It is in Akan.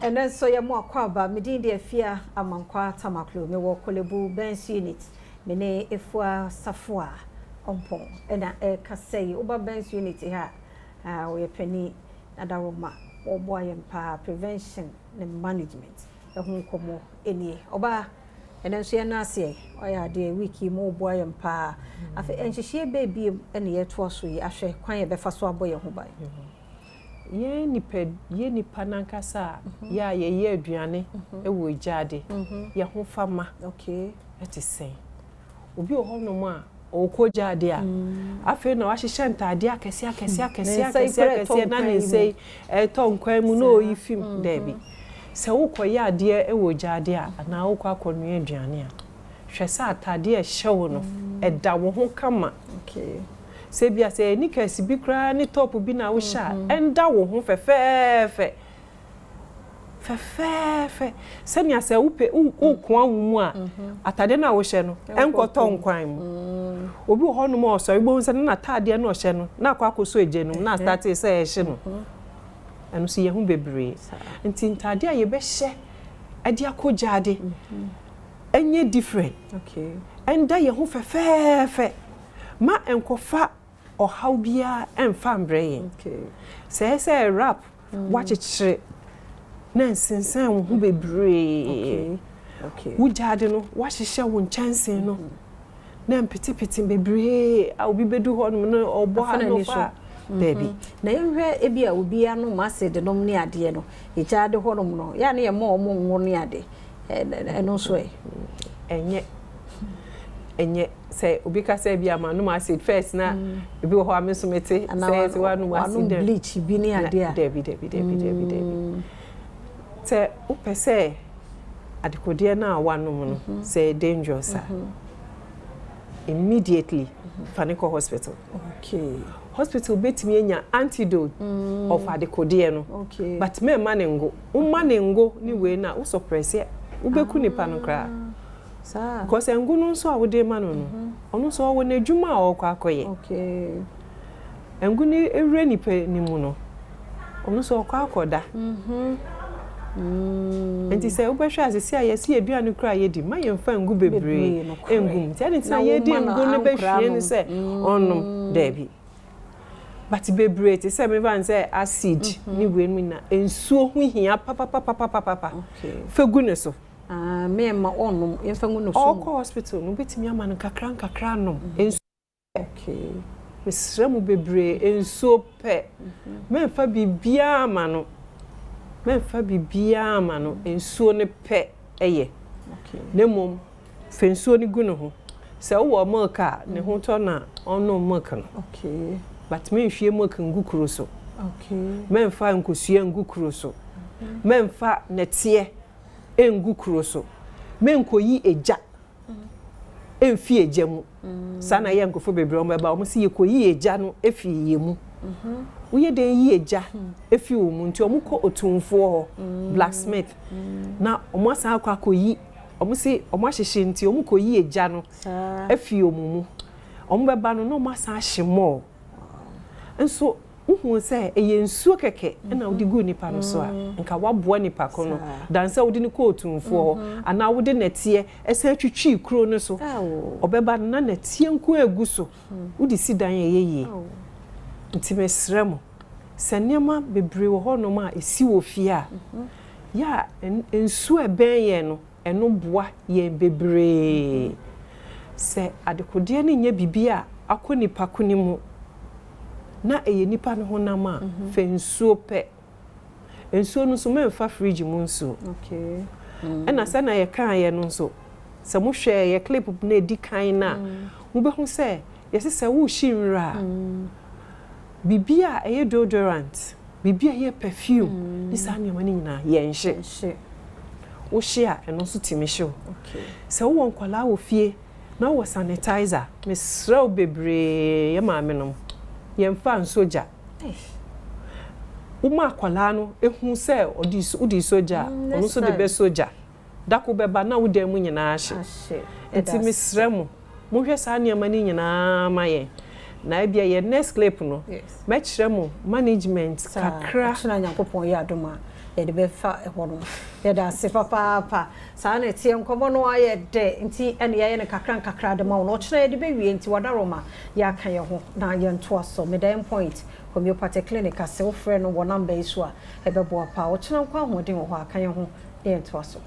Ɛnɛ nso yɛ mo akɔ aba. Me din de Afia Amankwa Tamaklo. Mewɔ Korle Bu Burns Unit. Me ne Efua Safoa Ɔmpɔn ɛna ɛrekasa yi. Woba Burns Unit ha a, ɔyɛ panin na dawuroma wɔboa yɛn paa, prevention ne management ɛho nkɔmmɔ nie. Ɔbaa, ɛnɛ nso yɛn aseɛ ɔyɛ adeɛ week yi mu ɔboa yɛn paa. Afei nhyehyɛeɛ bɛɛ biem ɛna yɛtoa so yi ahwɛ kwan yɛbɛfa so abɔ yɛn ho ban. Yɛn nipa nankasa a yɛ a yɛyɛ aduane wɔ gyaade, yɛn ho fama ɛte sɛn? Obi wɔ hɔnom a ɔkɔ gyaade a, afei na wahyehyɛ ntaadeɛ akɛseɛ akɛseɛ akɛseɛ akɛseɛ akɛseɛ na ne nsa yi ɛtɔ nkwan mu na ɔyi fim. Daabi, sɛ wokɔyɛ adeɛ wɔ gyaade a anaa wokɔ akɔnoa aduane a, hwɛ sɛ ataadeɛ a ɛhyɛ wo no ɛda wo ho kama. Sɛ bia sɛ knickers bi koraa ne top bi na wohyɛ a, ɛnda wo ho fɛfɛɛfɛ fɛfɛɛfɛ, sɛnea sɛ wopɛ wokoa wo mu a, atadeɛ no a wohyɛ no ɛnkɔtɔ nkwan mu. Obi wɔ hɔnom a ɔsɔre bohu sɛ ne n'ataadeɛ no ɔhyɛ no na akɔ akɔsɔ egya no mu na astart sɛ ɛhye no. Ɛno nso yɛ ho bebree. Nti ntaadeɛ a yɛbɛhyɛ ɛde akɔ gyaade ɛnyɛ different, ɛnda yɛn ho fɛfɛɛfɛ ma nkɔfa ɔhaw biara ɛmfa mbrɛ yɛn. Sɛ wrap wakyekyere na nsensɛn wo ho bebree, wo gyaade no wahyehyɛ wo nkyɛnsee no na mpetepete bebree a obi bɛdu hɔ nom no ɔbɔ ha no fa daabi. Na yɛnhwɛ, ebi a obi anom acid nom ne adeɛ no, egyaade hɔnom no yɛa ne yɛma ɔmo ngo ne ade, ɛno nso ɛ? Ɛnyɛ sɛ obi ka sɛ bi ama nom acid first na ebi wɔ hɔ a me nso mete sɛ wanom acid bleach bi ne adeɛ a. Daabi, daabi, daabi, daabi, daabi. Sɛ wopɛ sɛ adekodeɛ no a wanom no sɛ dangerous a, immediately fa ne kɔ hospital. Hospital bɛtumi anya antidote of adekodeɛ no, but mɛmma ne ngo. Woma ne ngo ne wei no a, wosɔ prɛseɛ wobɛku nipa no koraa, because ngo no nso a wode ma no, ɔno nso ɔwɔ n'adwuma a ɔrekɔ akɔyɛ. Ngo no ewura nipa ne mu no, ɔno nso ɔkɔ akɔda. Nti sɛ wobɛhwɛ asesi a yɛsi aduane koraa yɛdi ma yɛmfa ngo bebree ngu mu, nti ɛne ntina yɛdi ngo no bɛhwie no sɛ ɔnom, daabi. But bebree te sɛ mefa n sɛ acid ne wei mu na nsuo ho hia papapapapapa, fa gu ne so. Mɛma ɔnom, yɛmfa ngu no so. Ɔkɔ hospital no, wobɛtumi ama no nkakra nkakra nom nsuo. Mesrɛ mu bebree, nsuo pɛ. Mɛmfa biribiara ma no, mɛmfa biribiara ma no, nsuo no pɛ ɛyɛ. Na mmom fa nsuo no gu ne ho. Sɛ wowɔ milk a, ne ho tɔ na ɔnom milk no, but menhwie milk ngu kuro so, mɛmfa nkosua ngu kuro so, mɛmfa nɛteɛ ngu kuro so, menkɔyi egya mfi egya mu. Saa na yɛ nkurɔfoɔ bebree wɔn bɛba, wɔn si yɛkɔyi egya no efi yɛ mu. Woyɛ den yi egya efi wɔn mu? Nti wɔn kɔ otumfoɔ hɔ, blacksmith, na wɔn asan akɔ akɔyi. Wɔn si wɔn ahyehyɛ, nti wɔn kɔyi egya no efi wɔn mu. Wɔn bɛba no na wɔn asan ahye mɔɔ nso. Wohu sɛ ɛyɛ nsuo kɛkɛ ɛna wode gu nipa no so a, nka waboa nipa ko no dan sɛ wode no kɔ otumfoɔ hɔ anaa wode nɛteɛ ɛsɛ atwitwi kuro no so. Ɔbɛba no na nɛteɛ nko egu so, wode si dan a ɛyɛ yie. Nti mesrɛ mo, sɛ nneɛma bebree wɔ hɔnom a ɛsi wɔ fie a, yɛ a nsuo a ɛbɛn yɛn no, ɛno boa yɛn bebree. Sɛ adekodeɛ no nyɛ biribi a akɔ nipa ko ne mu na ɛyɛ nipa no honam a, fa nsuo pɛ. Nsuo no nso, mɛmfa fridge mu nsuo. Ɛna sɛ na yɛkaeɛ no nso, sɛ mohwɛ yɛ clip na ɛdi kan no a, mobɛhu sɛ yɛsɛ sɛ wohyi nwura a, biribi a ɛyɛ deodorant, biribi a ɛyɛ perfume ne saa nneɛma no nyinaa, yɛnhye. Wohye a, ɛno nso tumi hye wo. Sɛ wowɔ nkwadaa wɔ fie na wowɔ sanitizer, mesrɛ wo bebree, yɛ maame nom, yɛmfa nso gya. Woma akwadaa no ehu sɛ ɔde wode sɔ gya a, ɔno nso de bɛsɔ gya. Dako bɛba na wo dan mu nyinaa ahye. Nti mesrɛ mo, monhwɛ saa nneɛma no nyinaa ma yɛn, na ebia yɛ next clip no mɛkyerɛ mo management kakra. Ɔkyena Nyankopɔn yɛ adom a. Yɛde bɛfa ɛhɔ no. Yɛda ase papaapa. Saa na ɛteɛ, nkɔmmɔ no ayɛ dɛ nti ɛna yɛayɛ no nkakra nkakra de ma wo no. Ɔkyena yɛde bɛwie nti wadaroma yɛaka yɛn ho na yɛntoa so. Meda Endpoint Homeopathy Clinic ase. Wofrɛ no wɔ number yi so a, ɛbɛboa paa. Ɔkyena nkwa ahoɔden wɔ hɔ a, ka yɛn ho na yɛntoa so.